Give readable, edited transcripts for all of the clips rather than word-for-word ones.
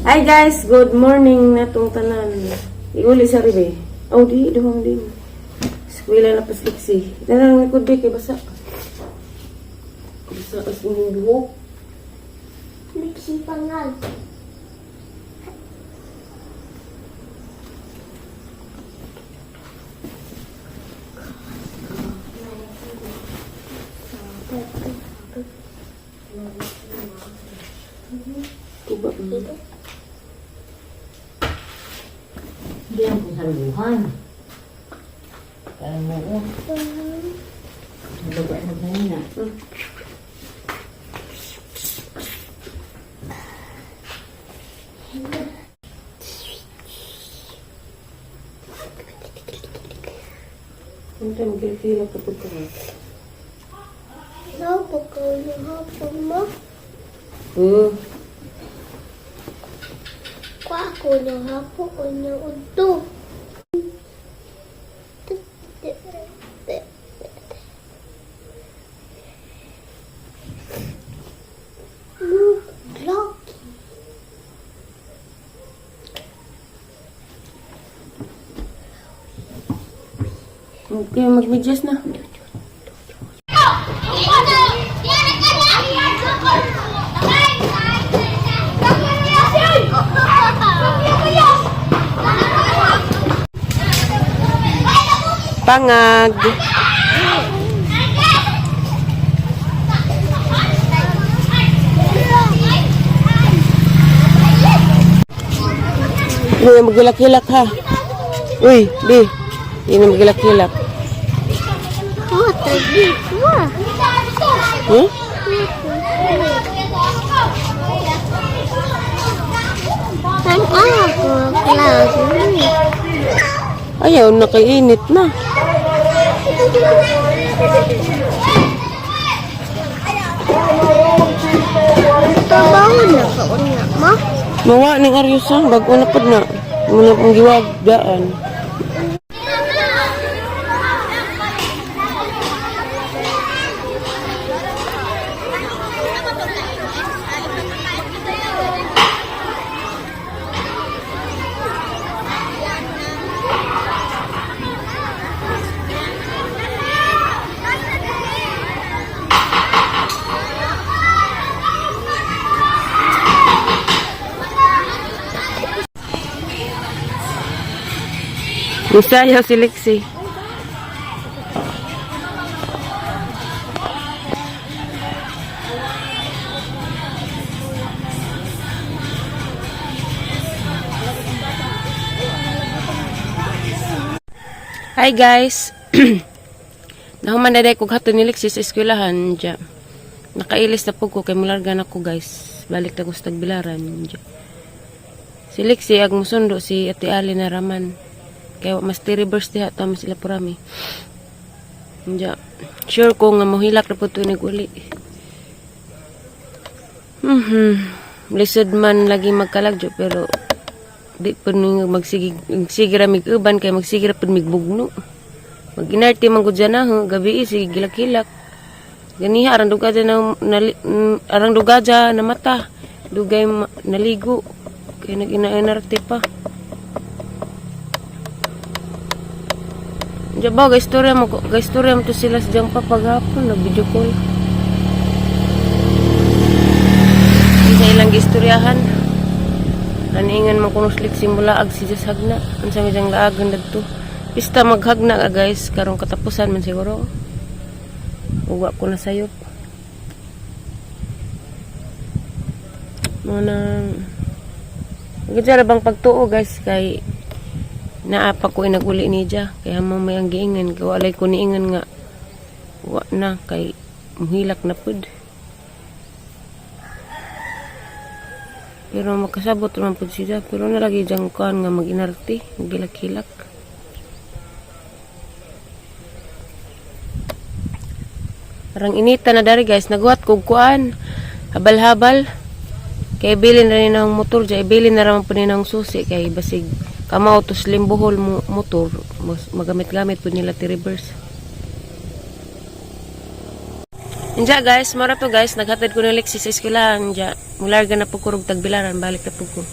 Hi guys, good morning na tong tanan. Iuli sa ribe. Oh, di, duhong din. Eskwela na pasliksi. Tanan ng likod di, kay basa. Basa as inyong buhok. Liksi pangal. Kuba mo. Hindi yan kung saluhan. Kaya mo ko. Nabaga na ba niya? Ano tayo magkilakilak kapag ka? Hapon mo. Oo. Kwa ako ng hapon o ng udto. Look, Okay, magmedyas na. Pangag. Uy, magilak-hilak ha. Uy, di. Hindi na magilak-hilak. Oh, tagi ko. Hmm? Ang ako, lagi. Ayaw, nakainit na. Trabaho na ka unya mo? Mawa ning Aryosa, bago na pod na. Muna pong giwag daan. Misayo si Lexi. Hi guys. Nahuman na kog hatod ni Lexi sa eskwelahan dya. Nakailis na po ko kay mularga na ko guys. Balik na ko sa tagbilaran dya. Si Lexi ag musundo si Ate Ali na raman. Kaya mas ti reverse diha tama sila purami. Dya. Sure ko nga mohilak na po to uli. Lisod man lagi magkalagyo pero di po ni magsige magsige ra mig uban kay magsige ra pud mig bugno. Mag-inarte man gud na ho, gabi sige gilak-hilak. Ganiha arang dugaja na, arang dugaja na mata. Dugay naligo. Kay nag-ina-inarte pa. Diyan ba, guys, istorya mo, guys, istorya mo to sila sa diyang papaghapon, nag-video call. Sa ilang gistoryahan. Naningan man kuno slik simula ag si Jas hagna. Unsa may diyang laagan dagto. Pista maghagna ka guys, karong katapusan man siguro. Uwa ko na sayop. Mo nang Gidya bang pagtuo guys kay naa pa ko inaguli niya kaya mo may ang giingan kay walay ko niingan nga wa na kay muhilak na pud. Pero makasabot man pud siya pero nalagi diyang kuan nga mag-inarte, magilak-hilak. Parang inita na dari guys, naguhat kog kuan. Habal-habal. Kay bilin ra ni ng motor dya, ibilin na raman po ni ng susi kay basig kamao to slim buhol mo motor, mas magamit-gamit po nila ti reverse. Inja guys, mara to guys, naghatid ko ni Lexi sa eskwelahan, inja. Mularga na po kurog tagbilaran, balik na po ko.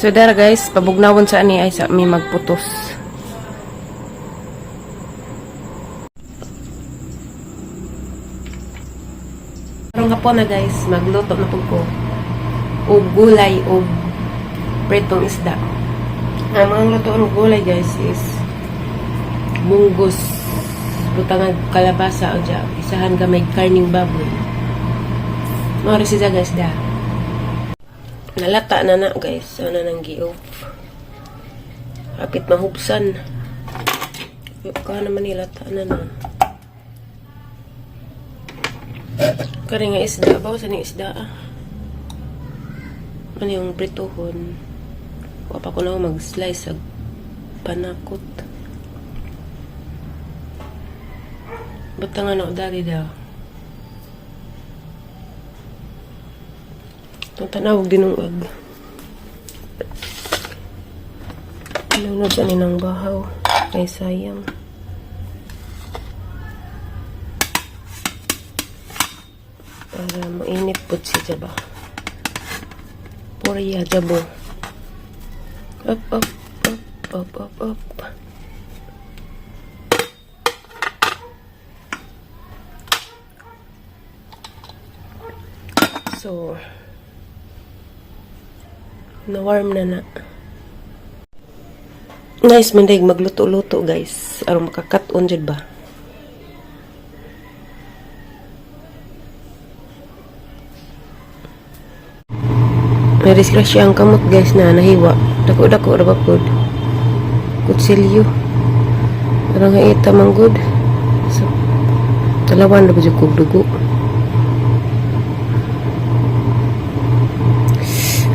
So dara guys, pabugnawon sa ani ay sa mi magputos. Karong hapon na guys, magluto na pud ko og gulay og pritong isda. Ang mga luto og gulay guys is munggos, butangag kalabasa o dya, isahan gamay karning baboy. Mao ra siya guys da. Nalata na na guys, sana nang gi-off. Hapit mahubsan. Ka naman nilata na na. Kani nga isda, bawa sa ning isda ah. Ano yung prituhon? Wa pa ko na mag-slice ag panakot. Butang ano, dali daw. Itong tanawag dinungag. Nunod sa ninang bahaw. Ay, sayang. Para mainit po siya ba? Purya, jabo. Up, up, up, up, up, up. So, na-warm na na. Nice man daig magluto-luto guys. Aron makakat-on jud ba? May disgrasya ang kamot guys na nahiwa. Dako-dako ra ba pod. Kutsilyo. Parang haita man gud. So, talawan ra ba jud kog dugo.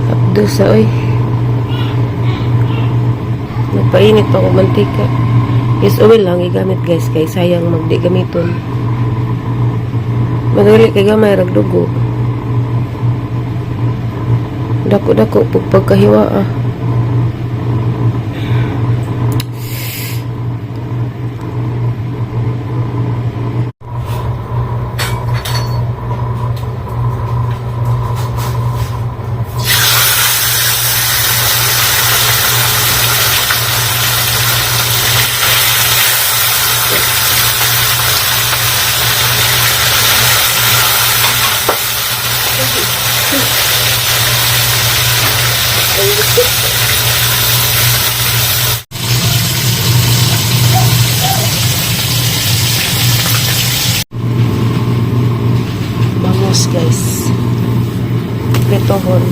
Abdo sa oy. Nagpainit pa ko mantika. Is oil lang gigamit guys kay sayang magdi gamiton. Madali kay gamay rag dugo. Dako-dako pug pagkahiwa ah. Bangos guys. Pritohon.